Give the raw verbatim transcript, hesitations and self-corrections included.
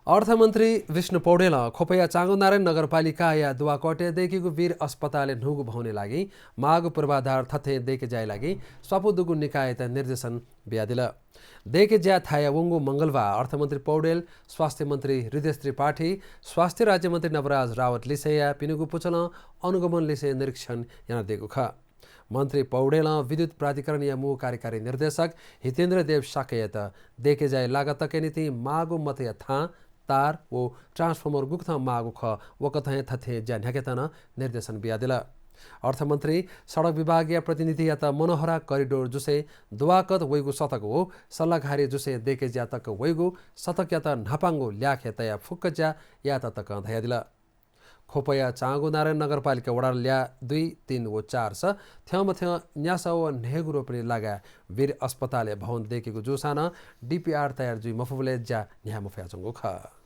अर्थमन्त्री विष्णु पौडेलं ख्वपया चाँगुनारायण नगरपालिकाया दुवाकटय् दय्केगु वीर अस्पतालय् न्हूगु भवनया लागि माःगु पूर्वाधार थथें दय्के ज्याया लागि स्वापू दुगु निकाययात निर्देशन बियादिल। दय्के ज्या थाय् वंगु मंगलबार अर्थमन्त्री पौडेल, स्वास्थ्य मन्त्री हृदेश त्रिपाठी, स्वास्थ्य राज्यमन्त्री नवराज रावत लिसेया पिनिगु पुचलं अनुगमन लिसे निरीक्षण यानादीगु खः। मन्त्री पौडेलं विद्युत प्राधिकरणया मू कार्यकारी निर्देशक हितेन्द्र देव शाक्ययात दय्के ज्याया लागत तके निंतिं माःगु मतया थां, तार व transformer गुकथं माःगु खः, वकथं हे थथें ज्या न्ह्याकेत नं निर्देशन बियादिल। अर्थमन्त्री सडक विभागया प्रतिनिधियात मनोहरा करिडोर जुसें दुवाकत वइगु सतक व सल्लाघारी जुसें दय्के ज्या तक वइगु सतकयात न्हापांगु ल्याखय् तयाः फुक्क ज्या यायेत तकं धयादिल। ख्वपया चाँगुनारायण नगरपालिका वडा ल्याः दुई, तीन व चार स थ्यंमथ्यं न्यासः व न्हय्गू रोपनी लागाय् वीर अस्पतालया भवन दय्केगु जूसां नं DPR तयार जुइ मफुबलय् ज्या न्ह्याये मफयाच्वंगु खः।